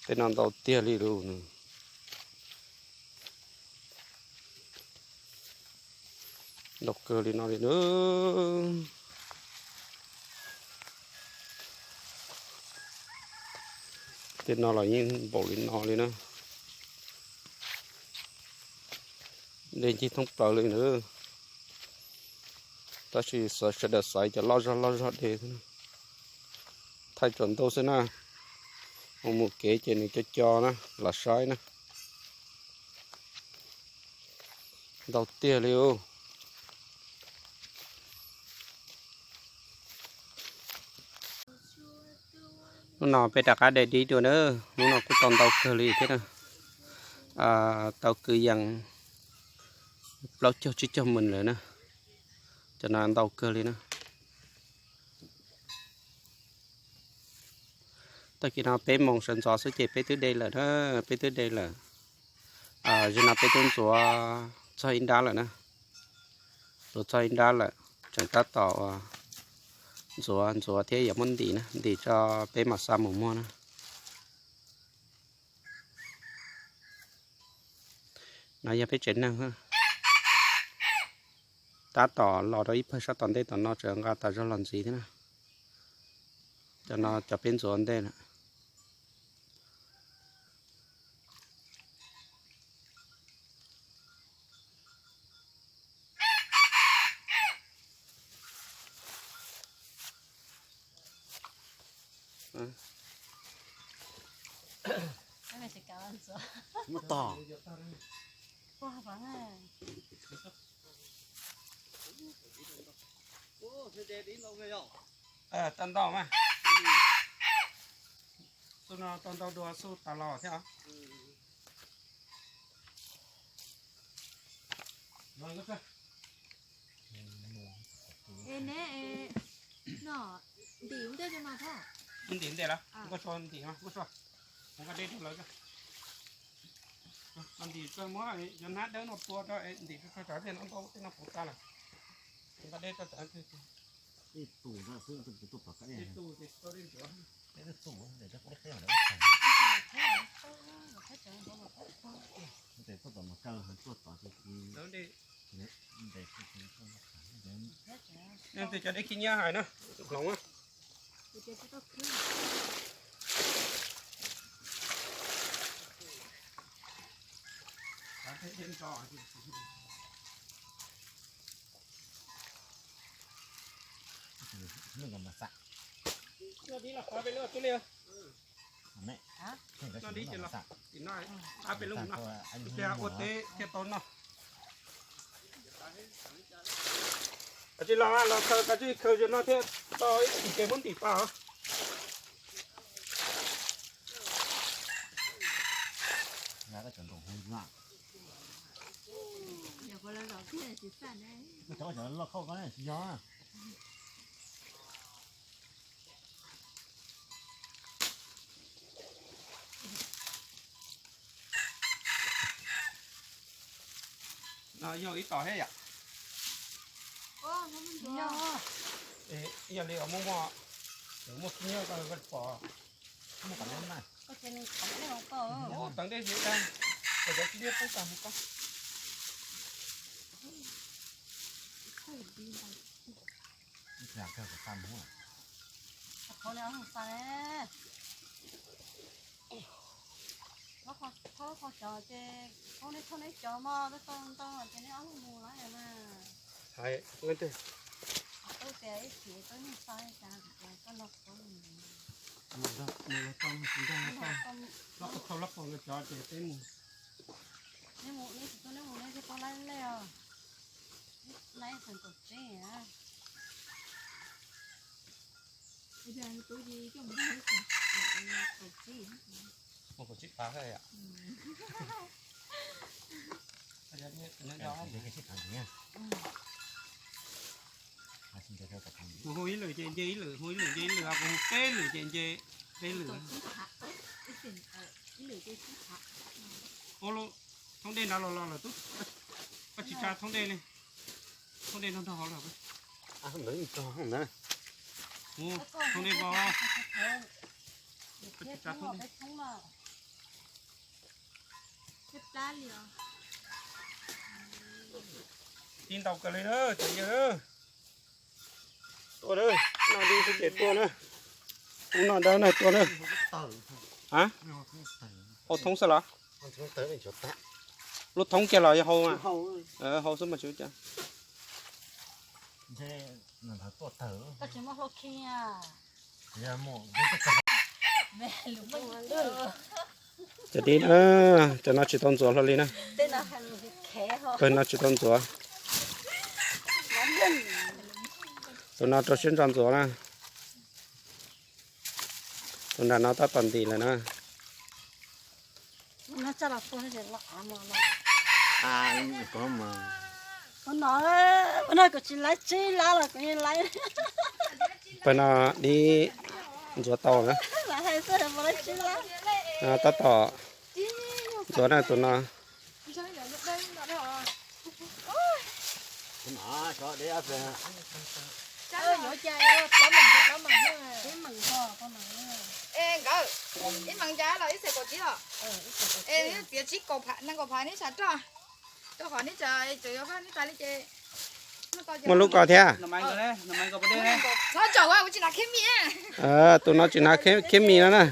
Tej no ntau tiag li lus. Ntau kawg li no li na. Tej no los yeej npaum li no li na. Dej ncig thoob plaws li na. Tab sis sawv daws xaiv cov loj zog loj zog de xwb na. Thaij tsaus ntuj xwb na. Mus mus kev ces nws co co na, los saib na. Ntau tiag li. Hnub no peb rov qab de dib dua na. Hnub no kuj tau ntau kawg li thiab na. Tau kwv yees plaub caug tsib caug mees lawm na. Cov no ntau kawg li na. Tag kis no peb moos sawv ntxov xwb ces peb twb de lawm na, peb twb de lawm. Zaum no peb twb ntxuav txog ib nrab lawm na, ntxuav txog ib nrab lawm, tseem tab tom ntxuav ntxuav thiab yuav muab ntim na, ntim tso peb mam xa mus muag na. No yog peb tsev neeg. Tab tom los rau ib pawg sab tom ntej tom no tseem nqa tas zog los ntxiv thiab na. Cov no cov peb ntxuav ntej lawm. Muab tog. Tau ntau mas. Xub no tau ntau dua xub tas los thiab. Es neb no ntim ua ntej rau no thiab? Ntim ntej lawm, nkauj sua ntim, nkauj sua, nkauj deb rau lawv. Ntim tso, muab cov hnab dawb no tua rau, ntim tso, tsam tej no ntau, tej no puv tas lawm. Nkauj deb tso, tsam tej tus xwb, tus pom qab tus tus tus. Tej cov dej khib nyiab hais na, hloov na. Noj dib los qab peb lub tub li. Noj dib ces los tim no, qab peb lub no, ua teb thiaj tau noj. Kav tsij los, los khaws, kav tsij khaws zaum no thiaj tau ib chim ces muab ntim pas os. Loj khauj ko tsis yog. No yog ib tom thiab yom. Yog li muaj muaj, muaj khib nyiab koj pom, muaj qhov no na. Muaj teev dej xwb, cov khib nyiab poob tag mus koj. Hais, lab qhov thau lab qhov cov ces peb mus. Neb mus, neb tsis tuaj, neb mus neb thiaj paub lab lej os. Lab xeem kaum tsib a. Mus kaum tsib pas thiab yom. Mus hu ib lwm ces nce ib lwm, hu ib lwm nce ib lwm, kuv hu peb lwm ces nce peb lwm. Ua lub thoob dej nrad los los lawm tub. Koj tsis tsa thoob dej li. Thoob dej nrog nrog hauv lawm. Thoob dej vau. Koj tsis tsa thoob dej. Tib ntau kawg li na, cov yawg. Tuaj na, noj dib xwb ces tuaj na. Ub, noj dawb na, tuaj na. Hau thoob xwb los? Lub thoob kiag los yog hau? Hau xwb mas tsis ua cas. Cov dib, cov no tsis tau ntxuav hlo li na. Pawg no tsis tau ntxuav. Tus no rau siab ntso ntxuav na. Tus nram no tab tom ntim lawm na. Pawg no dib ntxuav tau na. Tab tom ntxuav na tus no. Nkawd, ib mees cas los ib txhais kaum tsib los? Txiav tsib kaum phav, nees nkaum phav neb sab roj. Rau qhov neb tseem yuav neb tas li ces muaj lub ko thiab. Txhob tsaum, kuv tsis hnav kheb mis. Tus no tsis hnav kheb mis no na.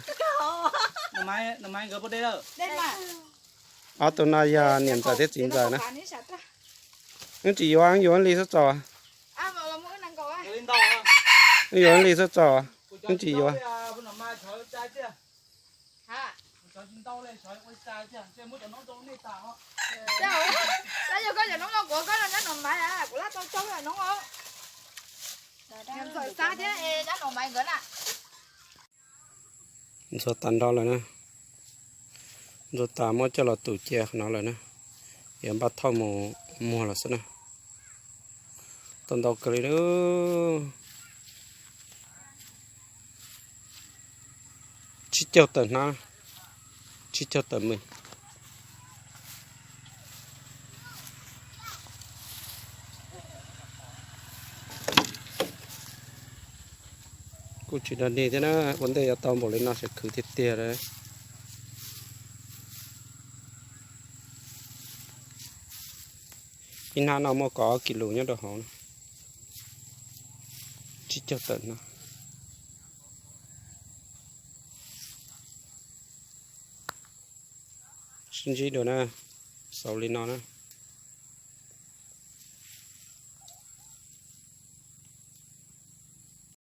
Ob tug no yog niam ntxawm thiab txiv ntxawm na. Wb tsis yuav, wb yuav li xub txaus. Wb yuav li xub txaus, wb tsis yuav. Ntxuav tas nrho lawm na. Ntxuav tas muab coj los tus cia qhov no lawm na. Yuav npaj thauj mus muag lawm xwb na. Tau ntau kawg li na. Tsib caug tawm hnab, tsib caug tawm mis. Kuj tsis dog dig thiab na, ua ntej yuav tau npaum li no ces khwv tiag tiag lawm. Ib hnab no muaj kaum ob kis lus nyob rau hauv na. Tsib caug tawm hnab. Sib ntsib dua na, xaus li no na.